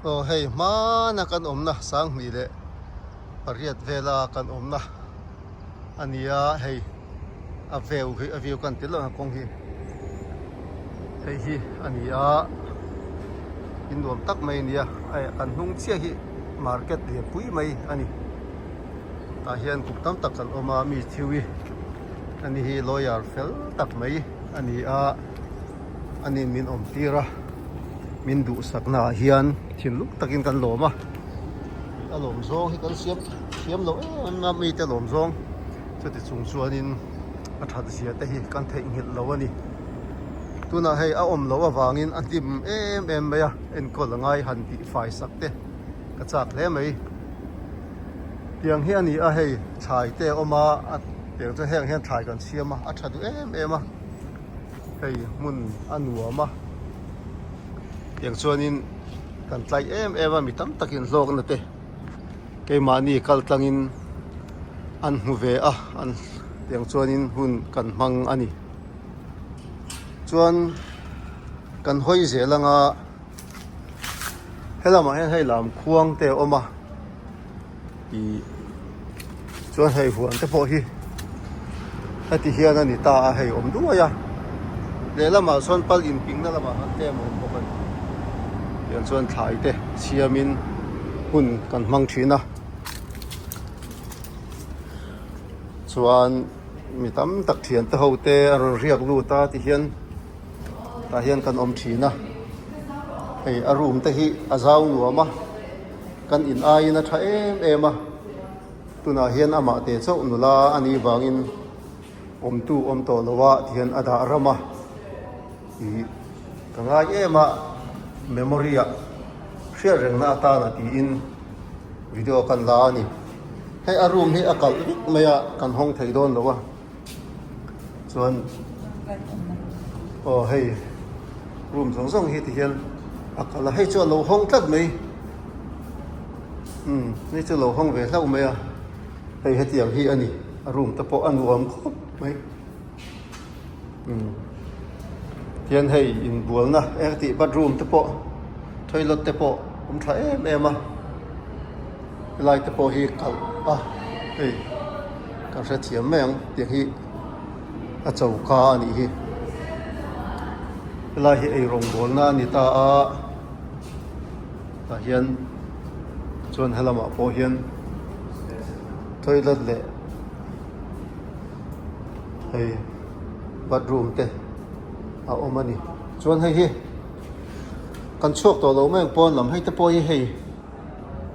Aw hei hmana kan awmna sanghnih leh pariat vela kan awmna a ni a hei a veu hi a view kan ti lo ang kawng hi hei hi a ni a in nuam tak mai a ni a hei kan hnung chiah hi market lianpui mai a ni tah hian kum tam tak kan awm a mi thiu hi ani hi lawyer fel tak mai a ni a. Anin min awm tir a, min duhsakna ah hian thinlung takin kan lawm a, a lawm zawng hi kan siam thiam loh em em a mite lawm zawng chuti chung chuanin a that zia te hi kan theihnghilh lo a ni. Tunah hei a awm loh avangin a hlim em em mai a, enkawl a ngai han tih fai sak te ka chak hle mai. Tiang hi a ni a hei thlai te a awm a, tiang chuan heng hian thlai kan siam a, a tha duh em em a. Hei hmun a nuam a tiang chuanin kan tlai em em a mi tam takin hlawkna te keimahni kal tlangin an hmu ve a an tiang chuanin hun kan hmang a ni chuan kan hawi zel anga helamah hian hei lam khuang te a awm a. Ih chuan hei huan te pawh hi heti hian a ni ta a hei awm duai a lehlamah sawn pal inpingna lamah khan tlem a awm bawk a ni tiang chuan thlai te siamin hun kan hmang thin a chuan mi tam tak thian te ho te a rawn riak lut a ti hian. Tah hian kan awm thin a, hei a room te hi a zau nuam a, kan in aiin a tha em em a, tunah hian amah te chauh nula a nih vangin awmtu awm tawh lo a ti hian a dah ram a, ih ka ngai em a memory ah hriat rengna atana tiin video kan la a ni, hei a room hi a kalh vek mai a kan hawng thei dawn lo a. Chuan aw hei room zawng zawng hi ti hian a kal a hei chu a lo hawng tlat mai umm hei chu a lo hawng ve hlauh mai a hei hetiang hi a ni a room te pawh a nuam khawp mai umm tihian hei inbualna eng tih bathroom te pawh toilet te pawh awm tha em em a. Helai te pawh hi kalh a hei kan hrethiam mai ang tih hi a choka a nih hi helai hi eirawng bawlna a ni ta a tah hian chuan helamah pawh hian toilet leh hei bathroom te a awm a ni chuan hei hi kan chhuak tawh lo mai ang pawn lam hei te pawh hi hei.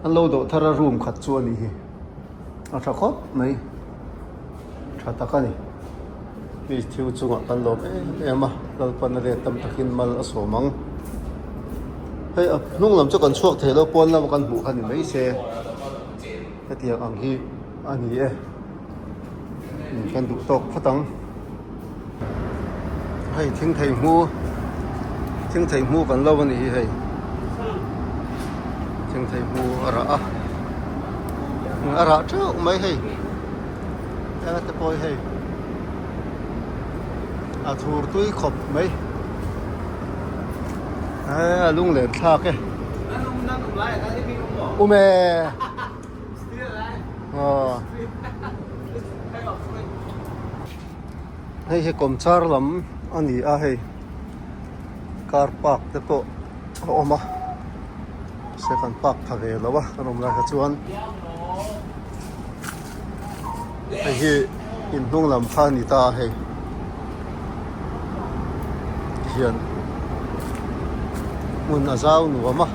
An lo dawh thar a room khat chu a nih hi a tha khawp mai tha tak a ni mi thil chungah kan lawm em em a lalpan a let tam takin mal a sawm ang hei a hnung lam chu kan chhuak thei lo pawn lama kan hmuh kha ni mai se hetiang ang hi a ni e kan duh tawk phawt ang. Hei thing thei hmu thing thei hmu kan lo a ni hi hei thing thei hmu a rah a a rah teuh mai hei eng te pawh hi hei a thur tui khawp mai a lunglen thlak e ume. Hei hi kawmchar lam a ni a hei car park te pawh a awm a se kan park tha ve lo a kan awm lai kha chuan hei hi inhnung lam kha a ni ta a hei tihian hmun a zau nuam a.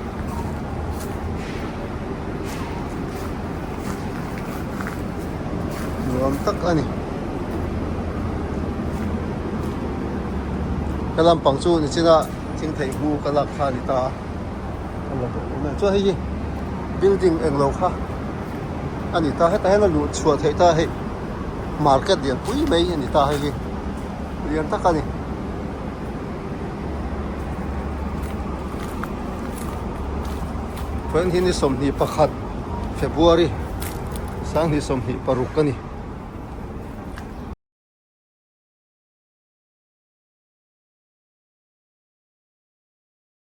Nuam tak a ni. He lampang chu nichina thing theih hmu ka lak kha a ni ta a. Kan la tawh awm e. Chuan hei hi building englo kha a ni ta. Hetah hian a luh chhuah theih ta hei market lian pui mai a ni ta hei hi. Lian tak a ni. Chuan hi ni 21 February 2026 a ni.